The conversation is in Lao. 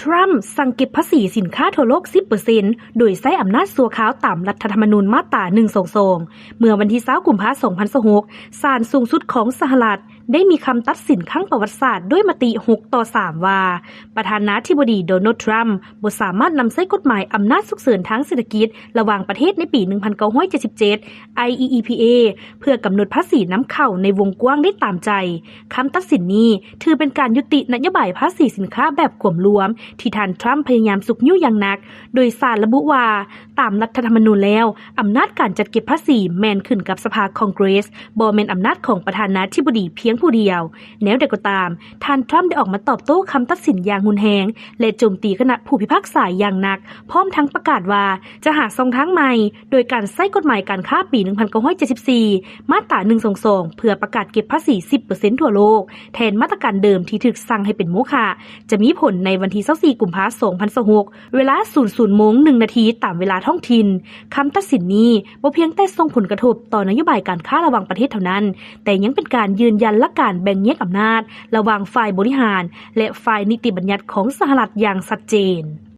Trump ສັ່ງເກັບພາສີສິນຄ້າທົ່ວໂລກ ສິບເປີເຊັນ ໂດຍໃຊ້ອຳນາດຊົ່ວຄາວຕາມລັດຖະທຳມະນູນມາດຕາ ໜຶ່ງສອງສອງ. ເມື່ອວັນທີ ຊາວ ກຸມພາ ສອງພັນຊາວຫົກ ສານສູງສຸດຂອງສະຫະລັດ ໄດ້ມີຄຳຕັດສິນຄັ້ງປະຫວັດສາດດ້ວຍມະຕິ ຫົກຕໍ່ສາມ ວ່າ ປະທານາທິບໍດີ ໂດນັລ ທຣຳ ບໍ່ສາມາດນຳໃຊ້ກົດໝາຍອຳນາດສຸກເສີນທາງເສດຖະກິດລະຫວ່າງປະເທດໃນປີ ໜຶ່ງພັນເກົ້າຮ້ອຍເຈັດສິບເຈັດ ໄອ ອີ ອີ ພີ ເອ ເພື່ອກຳນົດພາສີນຳເຂົ້າໃນວົງກວ້າງໄດ້ຕາມໃຈ. ຄຳຕັດສິນນີ້ຖືເປັນການຍຸຕິນະໂຍບາຍພາສີສິນຄ້າແບບກວມລວມ ທີ່ທ່ານທຣຳພະຍາຍາມຊຸກຍູ້ຢ່າງໜັກ, ໂດຍສານລະບຸວ່າ ຕາມລັດຖະທຳມະນູນແລ້ວ, ອຳນາດການຈັດເກັບພາສີແມ່ນຂຶ້ນກັບສະພາຄອງເກຣສ, ບໍ່ແມ່ນອຳນາດຂອງປະທານາທິບໍດີພຽງຜູ້ດຽວ. ແນວໃດກໍຕາມ, ທ່ານທຣຳໄດ້ອອກມາຕອບໂຕ້ຄຳຕັດສິນຢ່າງຮຸນແຮງ ແລະ ໂຈມຕີຄະນະຜູ້ພິພາກສາຢ່າງໜັກ, ພ້ອມທັງປະກາດວ່າຈະຫາຊ່ອງທາງໃໝ່ ໂດຍການໃຊ້ກົດໝາຍການຄ້າປີ ໜຶ່ງພັນເກົ້າຮ້ອຍເຈັດສິບສີ່ ມາດຕາ ໜຶ່ງສອງສອງ ເພື່ອປະກາດເກັບພາສີ ສິບເປີເຊັນ ທົ່ວໂລກ ແທນມາດຕະການເດີມທີ່ຖືກສັ່ງໃຫ້ເປັນໂມຄະ, ຈະມີຜົນໃນວັນທີ ຊາວສີ່ ກຸມພາ ສອງພັນຊາວຫົກ ເວລາ ສູນສູນໂມງ ໜຶ່ງນາທີ ຕາມເວລາທ້ອງຖິ່ນ. ຄຳຕັດສິນນີ້ບໍ່ພຽງແຕ່ສົ່ງຜົນກະທົບຕໍ່ນະໂຍບາຍການຄ້າລະຫວ່າງປະເທດເທົ່ານັ້ນ, ແຕ່ຍັງເປັນການຢືນຢັນຫຼັກການແບ່ງແຍກອຳນາດລະຫວ່າງຝ່າຍບໍລິຫານ ແລະ ຝ່າຍນິຕິບັນຍັດຂອງສະຫະລັດຢ່າງຊັດເຈນ.